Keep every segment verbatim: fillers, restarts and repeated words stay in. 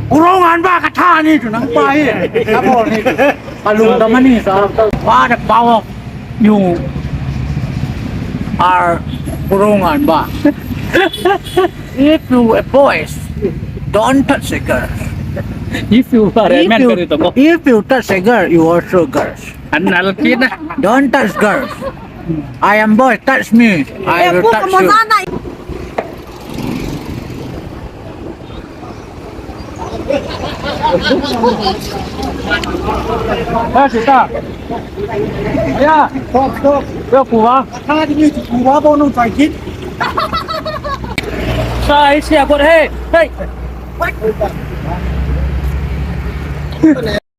Kurong an ba ka tha ni chu nang pa hi. Ka bol ni. Ka lungdam ani sa. What the power of you are Kurong an ba. If you a boys, don't touch a girl. If you are a man, you touch a girl, you also girls. Anal kina. Don't touch girls. I am boy, touch me. I will touch you. Stop, stop. Yo, kuwa. Kha di ni kuwa bo nung chai kit. Sa isi abot, hey, hey.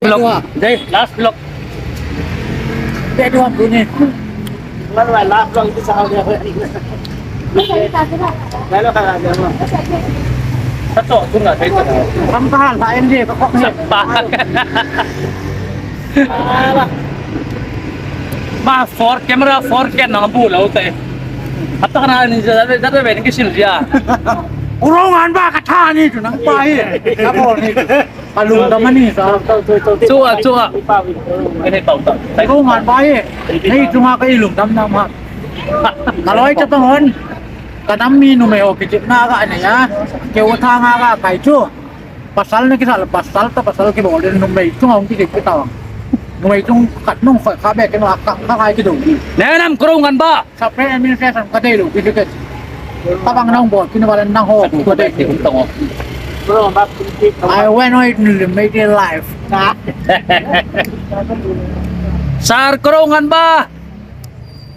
Vlog. Dai, last vlog. Dai, dua puni. Last vlog itu sahal dia. Dai lo ka dia. Satu, tu na, dai tu. Ang tahan, lain dia, kok. Sapa. Ala. Ma, four camera, four cam na bu lo te. Ato kana ni ja, ja, ja, ben kisil ja. Kurong an ba ka tha ni chu nang pa hi. Ka bol ni. Ka lungdam ani sa. Chua, chua. Ka ne pau ta. Kurong an ba hi. Nei chunga ka i lungdam na ma. Ka loi cha tong hon. Ka nam mi numei ho kichep na ka ani ya. Keu tha nga ka kai chu. Pasal na kisa, pasal ta pasal kibol din numei chunga hung kichep kita. Numei chung khat nung fa ka be ke na ka ka kai kido. Ne nam Kurong an ba. Sa pre administration ka dei lo ki ke. Ka bang nang bol kina ba nang ho ka dei ki tong. I went on in the media life. Sir Kurong an ba.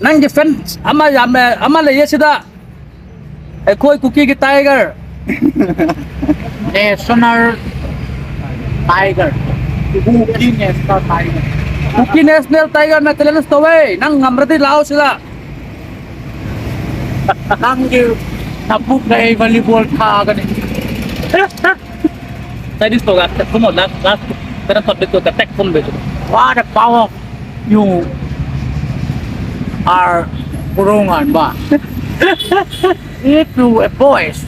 Nang defense ama ya me ama le ye sida. E koi Kuki ki tiger. National Tiger. Kuki National Tiger. Kuki National Tiger na challenge to ve. Nang ngam rati lao sila. Nang ki tabuk na e volleyball tha ka ni. Sai dis to ga, tek phone last, last, kena public to tek phone be. What the power of you are Kurong an ba. If you a boys,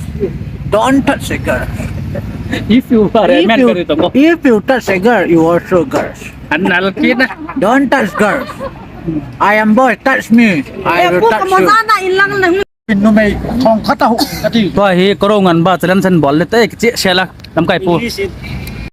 don't touch a girl. If you are a man, if you touch a girl, you also girls. Anal kina. Don't touch girls. I am boy, touch me. I will touch you. Numei thong khat a hu ka ti. Tua hi Kurong an ba challenge an bol le te kiche sela lamkai pu.